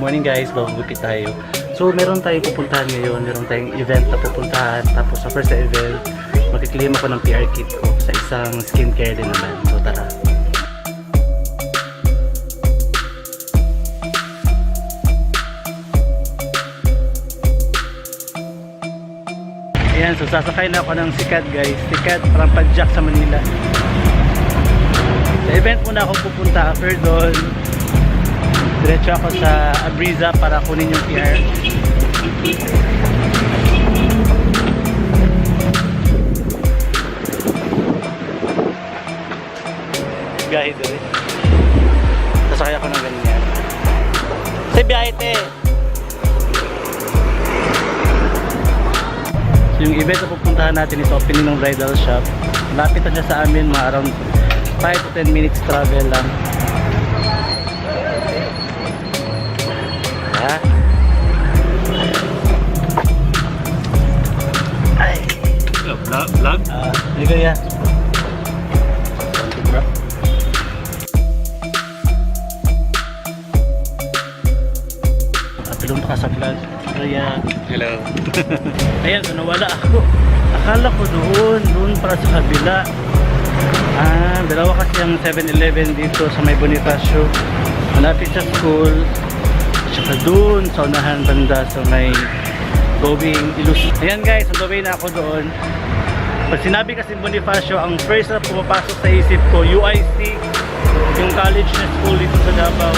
Morning guys, bababukit tayo. So meron tayong pupuntahan ngayon, meron tayong event na pupuntahan. Tapos sa first na event, magki-claim ako ng PR kit ko sa isang skincare din naman. So tara. Ayan, so sasakay na ako ng Sikat, guys. Sikat, parang padjak sa Manila. Sa event muna ako pupunta. After doon, diretso ako sa Abriza para kunin yung PR. Biyahe doon. Sasakay ako ng ganyan. Sa biyahe, te! So yung event na pupuntahan natin is opening ng bridal shop. Malapit na siya sa amin, mga around 5 to 10 minutes travel lang. Ha? Ay! Vlog? Vlog? Ah, hindi kaya. Kapilong pa ka sa vlog. Kaya, Hello. ayan, so nawala ako. Akala ko doon, doon para sa kabila. Ah, dalawa kasi ang 7-Eleven dito sa may Bonifacio. Malapit sa school. At saka doon sa unahan banda sa may going Ilus. Ayan guys, on the way na ako doon. Pag sinabi kasi Bonifacio, ang first na pumapasok sa isip ko, UIC, yung college na school dito sa Davao.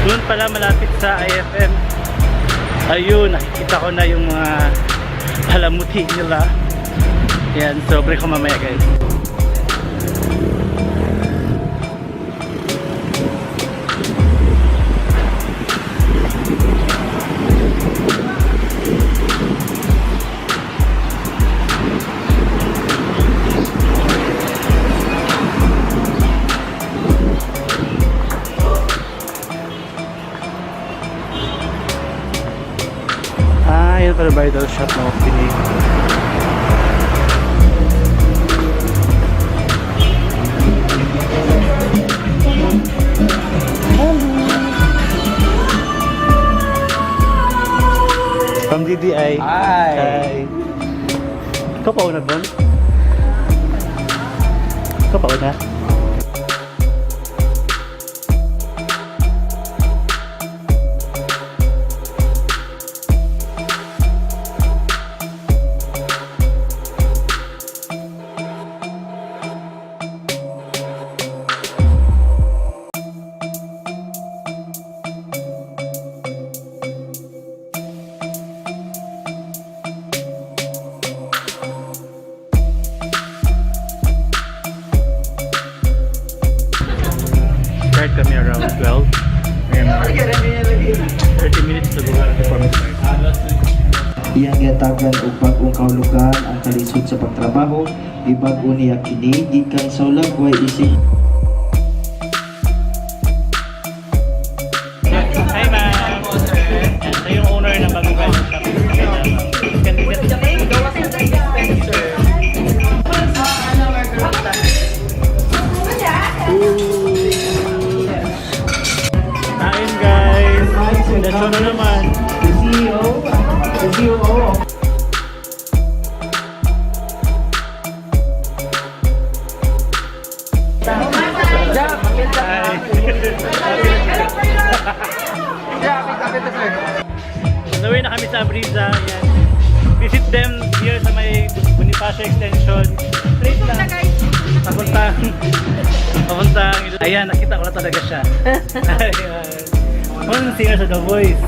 Doon pala malapit sa IFM. Ayun, nakikita ko na yung mga palamuti nila. Ayan, so break ko mamaya, guys. Ah, yun pala bridal shop na opening. From DDI. Hi. Hi. Ikaw pa una, Bon? Ikaw pa una? Start kami around 12. Ngayon, 30 minutes to go before we start. Iyang gihatagan og bag-ong kahulugan ang kalisod sa pagtrabaho, gibag-o niya kini gikan sa Ulagway isip Hi, ma'am! Ito yung owner ng bagong bridal shop. Can we get Kain, guys! Lechon na naman. The CEO, the COO. Hi! On the way na kami sa Abriza. Yan. Visit them here sa may Bonifacio Extension. Straight lang. Papuntang, papuntang, ayan, nakita ko na talaga siya. Ayan. One singer sa The Voice.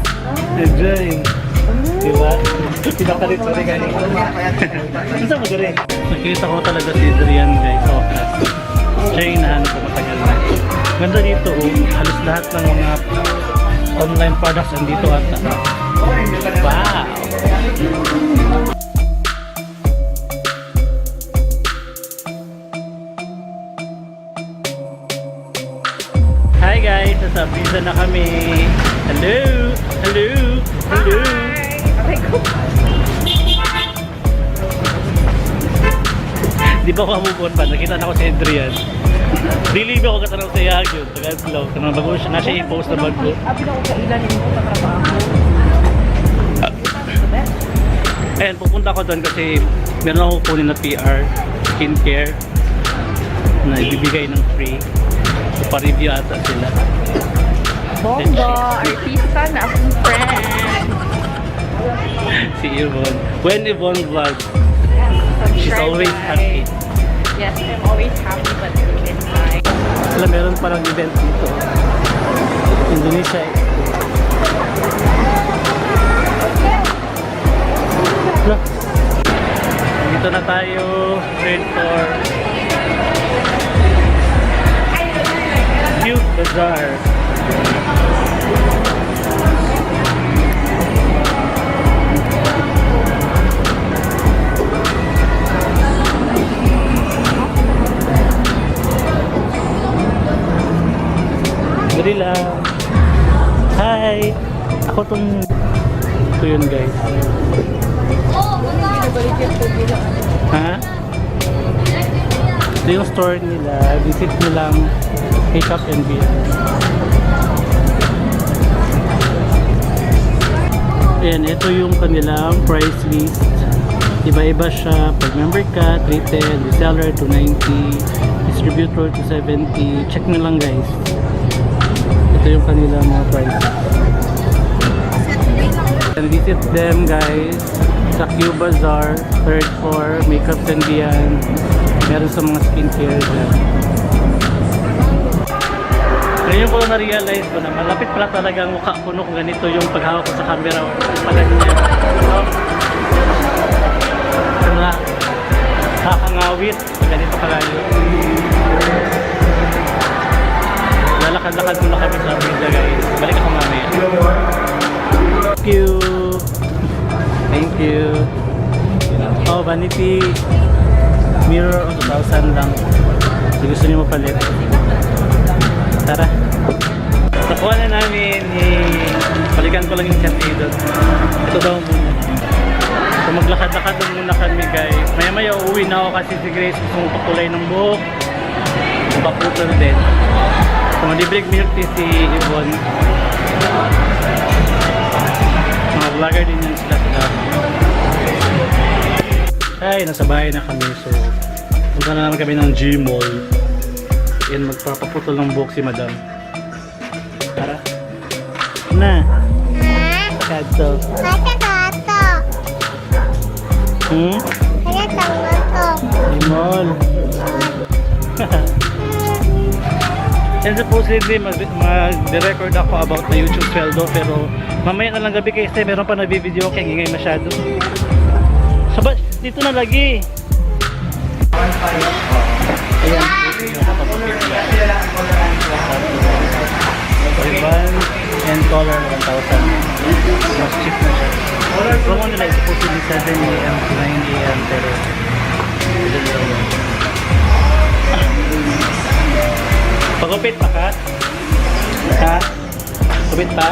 Nag-join. Diba? Pinakalit sorry galing. Saan mo diri? Nakita ko talaga si Adrian, guys, sa wakas. Siya yung hinahanap ko matagal na. Ganda dito, oh. Halos lahat ng mga online products andito ata. Wow! Hi guys! Nasa Abriza na kami. Hello! Hello! Hello! Di ba ako move on pa? Nakita na ko si Adrian. Dili ba ako katanaw sa iya gyud, tagadlaw. Kanang bago siya na siya i-post na bago. Abi na ko kailan mo katrabaho. Ayan, pupunta ako doon kasi meron ako kukunin na PR, skincare, na ibibigay ng free. So, pa-review ata sila. Bongga, artista na akong friend. Si Yvonne. When Yvonne vlogs, she's Subscribe, always guys. happy. Yes, I'm always happy but deep inside. Alam, meron parang event dito. Indonesia Expo. Look. Dito na tayo, third floor. Cute Bazaar. Dali lang. Hi! Ako tong... Ito yun, guys. Ha? Ito yung store nila. Visit nyo lang Makeup and Beyond. Ayan, ito yung kanilang price list. Iba-iba siya. Pag member ka, 310, reseller 290, distributor 270. Check nyo lang, guys. Ito yung kanilang mga price. And visit them, guys, sa Q Bazaar, third floor, Makeup and Beyond. Meron sa mga skincare dyan. Ngayon ko lang na-realize ko na malapit pala talaga ang mukha ko no kung ganito yung paghawak ko sa camera o pag ganyan. No? Ito na, kakangawit pag ganito kalayo. Lalakad-lakad muna kami sa Abuja, guys. Balik ako mamaya. Thank you. Thank you. Oh, vanity mirror, 2,000 lang. Kung gusto niyo mapalit. Tara. Nakuha na namin eh, balikan ko lang yung chat doon. Ito daw muna. So maglakad-lakad lang muna kami, guys. Maya-maya uuwi na ako kasi si Grace gusto mong pakulay ng buhok. Paputol din. So malibreng milk tea si Yvonne. Mga vlogger din yan sila sila. Ay, nasa bahay na kami. So, punta na naman kami ng G-Mall. Yan, magpapaputol ng buhok si Madam. Tara. Na. Kadto. Hmm? G-Mall. And supposedly, mag-record ako about na YouTube sweldo, pero mamaya na lang gabi kasi meron pa na video kaya ingay masyado. Saba, dito na lagi. Ayan, ito yung kapapapit niya. Ribbon and color 1,000. Mas cheap na siya. Promo nila is supposedly 7 a.m. to 9 a.m. pero ito na lang yun. Pagupit pa ka? Ha? Gupit pa?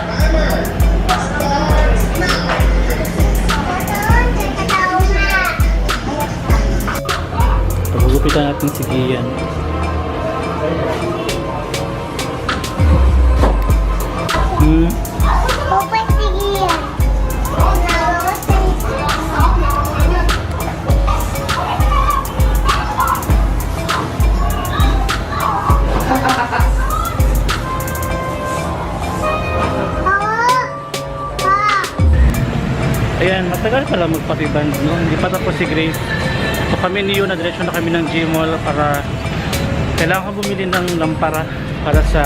Pagugupitan natin si Gian. Hmm? Ayan, matagal pala magpa-reband, no? Hindi pa tapos si Grace. So kami ni Yuna, diretso na kami ng Gmall para kailangan ko bumili ng lampara para sa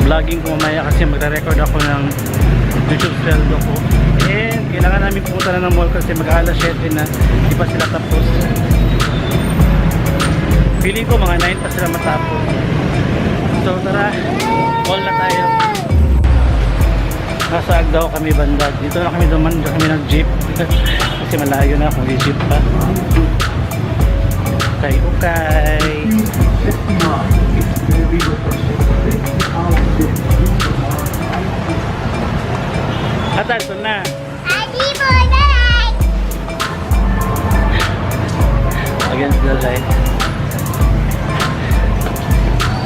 vlogging ko mamaya kasi magre-record ako ng YouTube sweldo ko. And kailangan namin pumunta na ng mall kasi mag-aalas 7 na, hindi pa sila tapos. Feeling ko mga 9 pa sila matapos. So tara, mall na tayo. Nasa Agdao kami banda. Dito na kami duman, dito kami nag-jeep. Kasi malayo na kung jeep pa. Okay, okay. At ito na. Against the light.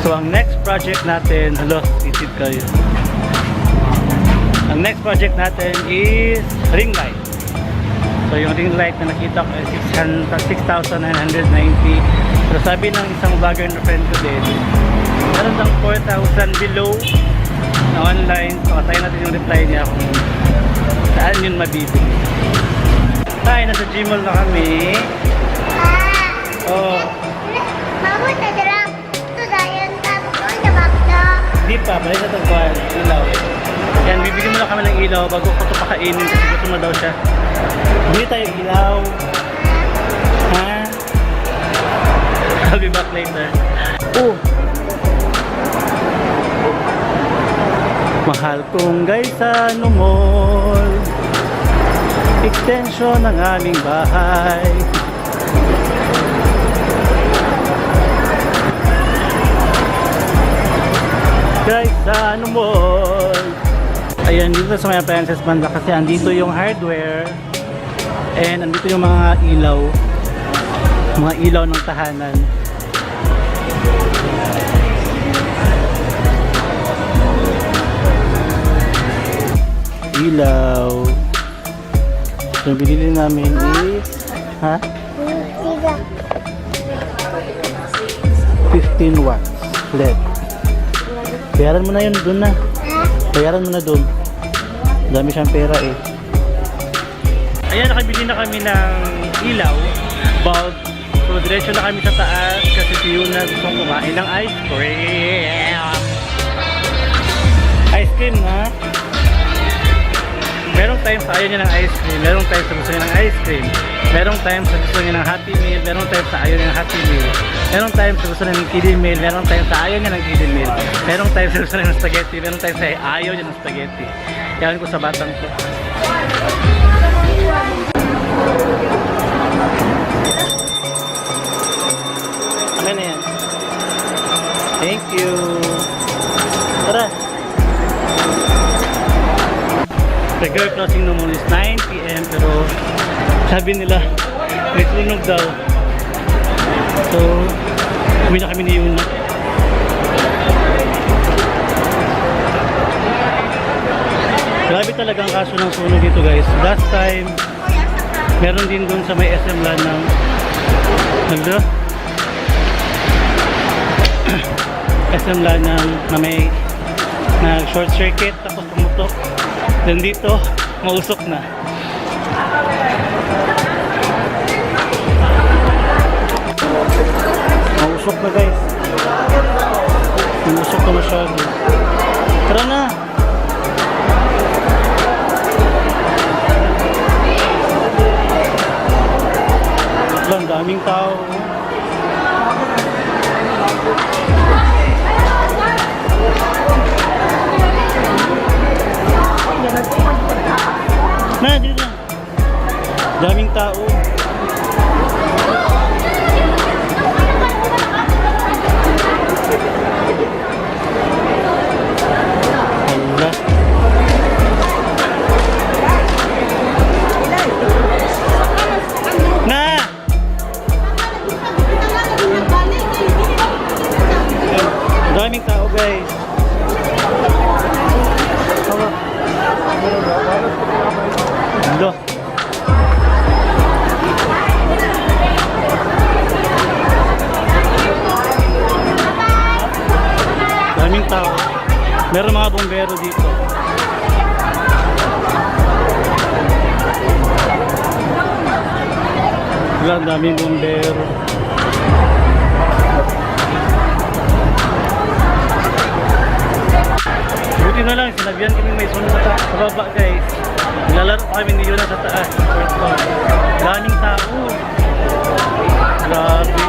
So, ang next project natin, hello, isip kayo. Ang next project natin is ring light. So, yung ring light na nakita ko is 600 6,990. Pero sabi ng isang vlogger na friend ko din, meron daw 4,000 below na online. So, atayin natin yung reply niya kung saan yun mabibili. Tayo, nasa Gmall na kami. Oh, di pa, balik na itong kuwan, ilaw. Yan, bibili muna kami ng ilaw bago ko ito pakainin kasi gusto mo daw siya. Bili tayo ilaw. Ha? I'll be back later. Oh! Mahal kong Gaisano Mall. Extension ng aming bahay. Gaisano Mall. Ayan, dito sa may appliances banda kasi andito yung hardware and andito yung mga ilaw. Mga ilaw ng tahanan. Ilaw. So, yung binili namin is, ha? 15 watts LED. Bayaran mo na yun dun na. Bayaran mo na dun. Dami siyang pera eh. Ayan, nakabili na kami ng ilaw, bulb. So, diretso na kami sa taas kasi si Yuna gustong kumain ng ice cream. Ice cream na. Merong times sa ayaw niya ng ice cream, merong times sa gusto niya ng ice cream, merong times sa gusto niya ng Happy Meal, merong times sa ayaw niya ng Happy Meal, merong times sa gusto niya ng Kiddie Meal, merong times sa ayaw niya ng Kiddie Meal, merong times sa gusto niya ng spaghetti, merong times sa ayaw niya ng spaghetti. Ewan ko sa batang to. Akin na yan. Thank you. Tara. Regular closing ng mall is 9 p.m. pero sabi nila may sunog daw. So, uwi na kami ni Yuna. Grabe talaga ang kaso ng sunog dito, guys. Last time, meron din dun sa may SM Lanang nagda SM Lanang na may nag short circuit tapos pumutok. Then dito, mausok na. Mausok na, guys. Mausok na masyado. Tara na! Wala, ang daming tao. Na, dito. Daming tao. Hala. Na! Ang daming tao, guys. Hala. Hala. Daming tao. Meron mga bombero dito. Wala, ang daming bombero. Buti na lang, sinabihan kami may sunog sa baba, guys. Nilalaro pa kami ni Yuna sa taas. First floor. Daming tao. Grabe.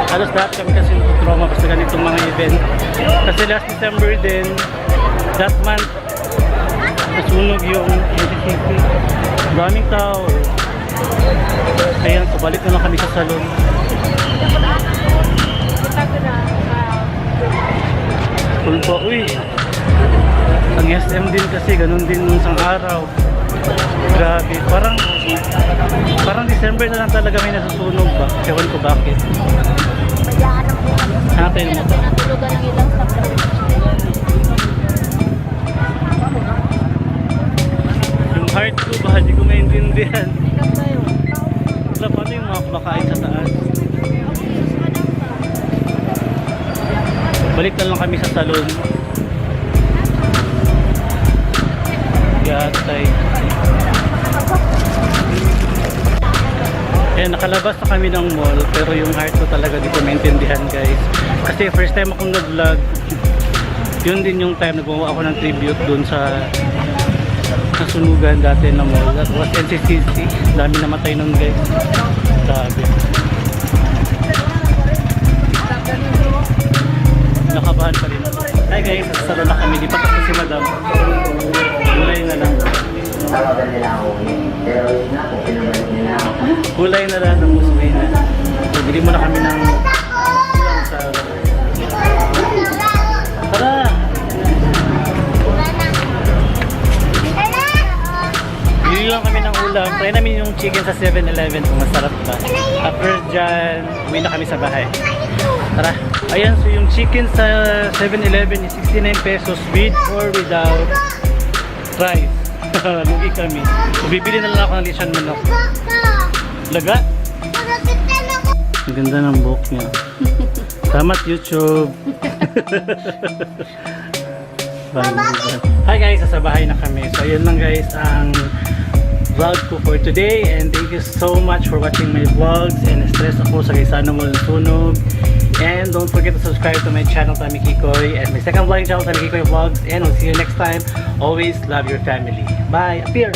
Halos lahat kami kasi trauma sa ganitong mga event. Kasi last December din, that month, nasunog yung NCCP. Daming tao. Ayan, so balik na lang kami sa salon. Tulpo, uy. Ang SM din kasi, ganun din nung isang araw. Grabe, parang parang December na lang talaga may nasusunog ba? Ewan ko bakit. Hanap tayo ng motor. Pinatulugan ng ilang staff. Yung heart ko ba, hindi ko maintindihan. Wala, paano yung mga kumakain sa taas? Balik na lang kami sa salon. Yatay. Ayan, nakalabas na kami ng mall, pero yung heart ko talaga di ko maintindihan, guys. Kasi first time akong nag-vlog, yun din yung time na gumawa ako ng tribute dun sa nasunugan dati ng mall. That was NCCC. Dami namatay nun, guys. Grabe. Nakabahan pa rin ako. Hi guys, sa salon na kami. Di pa tapos si madam. Gulay na lang. Tawagan nila ako eh. Pero yun na, kung pinabalik nila ako. Gulay na lang ng uwi na. So, bili muna kami ng ulam sa. Tara! Bili lang kami ng ulam. Try namin yung chicken sa 7-Eleven kung masarap ba. After dyan, uwi na kami sa bahay. Tara. Ayan, so yung chicken sa 7-Eleven is 69 pesos with or without rice. Lugi kami. So, bibili na lang ako ng lechon manok. Laga? Ang ganda ng buhok niya. Salamat, YouTube. Bye. Hi guys, nasa bahay na kami. So ayun lang guys ang vlog ko for today, and thank you so much for watching my vlogs, and stress ako sa Gaisano Mall sunog. And don't forget to subscribe to my channel, Tami Kikoy, and my second vlog channel, Tami Kikoy Vlogs, and we'll see you next time. Always love your family. Bye. Appear.